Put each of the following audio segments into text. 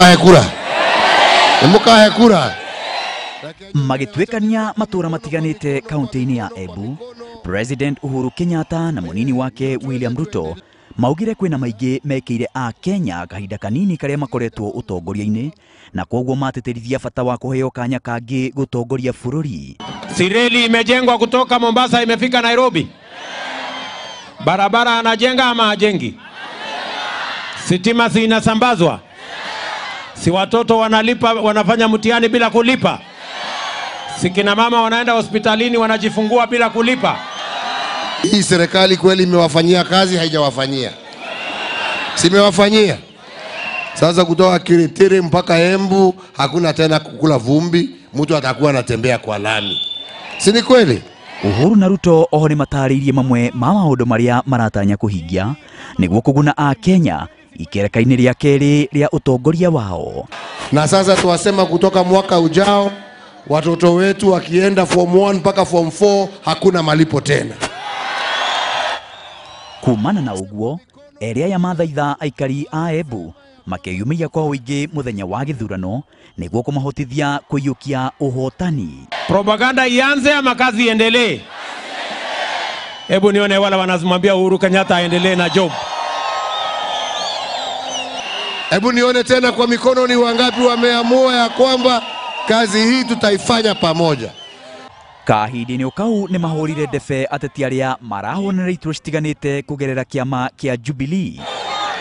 Kura. Mukahe kura. Magituikania matura matiganite kaunti-ini ya Embu, President Uhuru Kenyatta na munini wake William Ruto maugire kwina maingi mekire a Kenya kahinda kanini karia makoretwo utongoria-ini na koguo matĩtĩrithia bata wa kuheo kanya kangi gutongoria bururi. Si reli imejengwa kutoka Mombasa imefika Nairobi? Barabara anajenga ama hajengi? Sitima si inasambazwa? Si watoto wanalipa, wanafanya mtihani bila kulipa? Si kina mama wanaenda hospitalini wanajifungua bila kulipa? Hii serikali kweli imewafanyia kazi, haijawafanyia? Simewafanyia. Sasa kutoka Kiritiri mpaka Embu hakuna tena kukula vumbi, mtu atakuwa anatembea kwa lami. Si ni kweli? Uhuru na Ruto oho ni matarĩirie mamwe ma maũndũ marĩa maratanya kũhingia nĩguo kũguna a Kenya ikereka-inĩ rĩa kerĩ rĩa ũtongoria wao. Na sasa tuwasema kutoka mwaka ujao watoto wetu wakienda form 1 mpaka form 4 hakuna malipo tena. Kumana na uguo area ya mathaitha aikari a Embu makeyumia kwa ũingĩ muthenya wa gĩthurano nĩguo kũmahotithia kũiyũkia ũhotani. Propaganda ianze ama kazi iendelee? Hebu nione wala wanazimwambia Uhuru Kenyatta aendelee na job. Hebu nione tena kwa mikono ni wangapi wameamua ya kwamba kazi hii tutaifanya pamoja. Kahinda-inĩ kau nĩ mahũrire ndebe ateti arĩa marahũranĩra iturwa citiganĩte kũgerera kĩama kĩa Jubilee.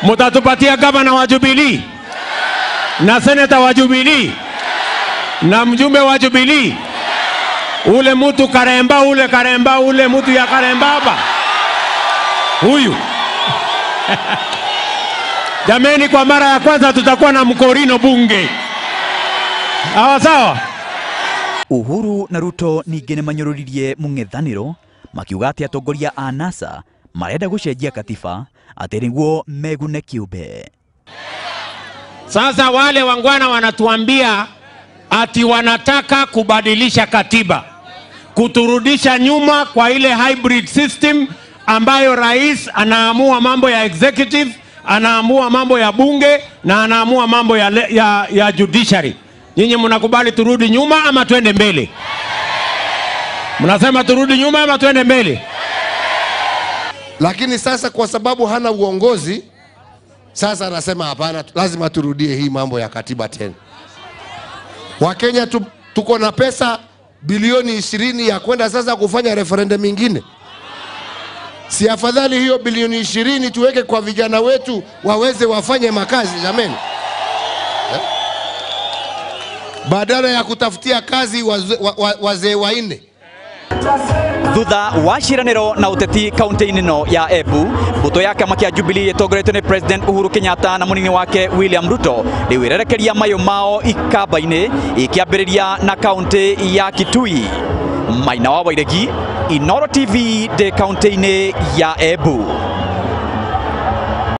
Mutatupatia gavana wa Jubilee na seneta wa Jubilee na mjumbe wa Jubilee, ule mtu Karemba, ule Karemba, ule mtu ya Karemba hapa huyu. Jameni, kwa mara ya kwanza tutakuwa na mkorino bunge. Sawa sawa. Uhuru na Ruto ningĩ nĩ manyũrũririe mũng'ethanĩro makiuga atĩ atongoria a NASA marenda gũcenjia katiba atĩ nĩguo megune kĩũmbe. Sasa wale wangwana wanatuambia ati wanataka kubadilisha katiba, kuturudisha nyuma kwa ile hybrid system ambayo rais anaamua mambo ya executive, anaamua mambo ya bunge na anaamua mambo ya judiciary. Nyinyi mnakubali turudi nyuma ama twende mbele? Mnasema turudi nyuma ama twende mbele? Lakini sasa kwa sababu hana uongozi, sasa anasema hapana, lazima turudie hii mambo ya katiba tena. Wakenya tuko na pesa bilioni 20 ya kwenda sasa kufanya referendum nyingine. Si afadhali hiyo bilioni 20 tuweke kwa vijana wetu waweze wafanye makazi jameni? Badala ya kutafutia kazi wazee wanne. Thutha wa ciraniro na uteti kaunti-inĩ ĩno ya Embu, mbũtũ ya kĩama kĩa Jubilee ĩtongoretio nĩ President Uhuru Kenyatta na mũnini wake William Ruto rĩu ĩrerekeria mayũ mao ikamba-inĩ ĩkĩambĩrĩria na kaunti ya Kitui. Maina wa Wairegi, Inooro TV ndĩ kaunti-inĩ ya Embu.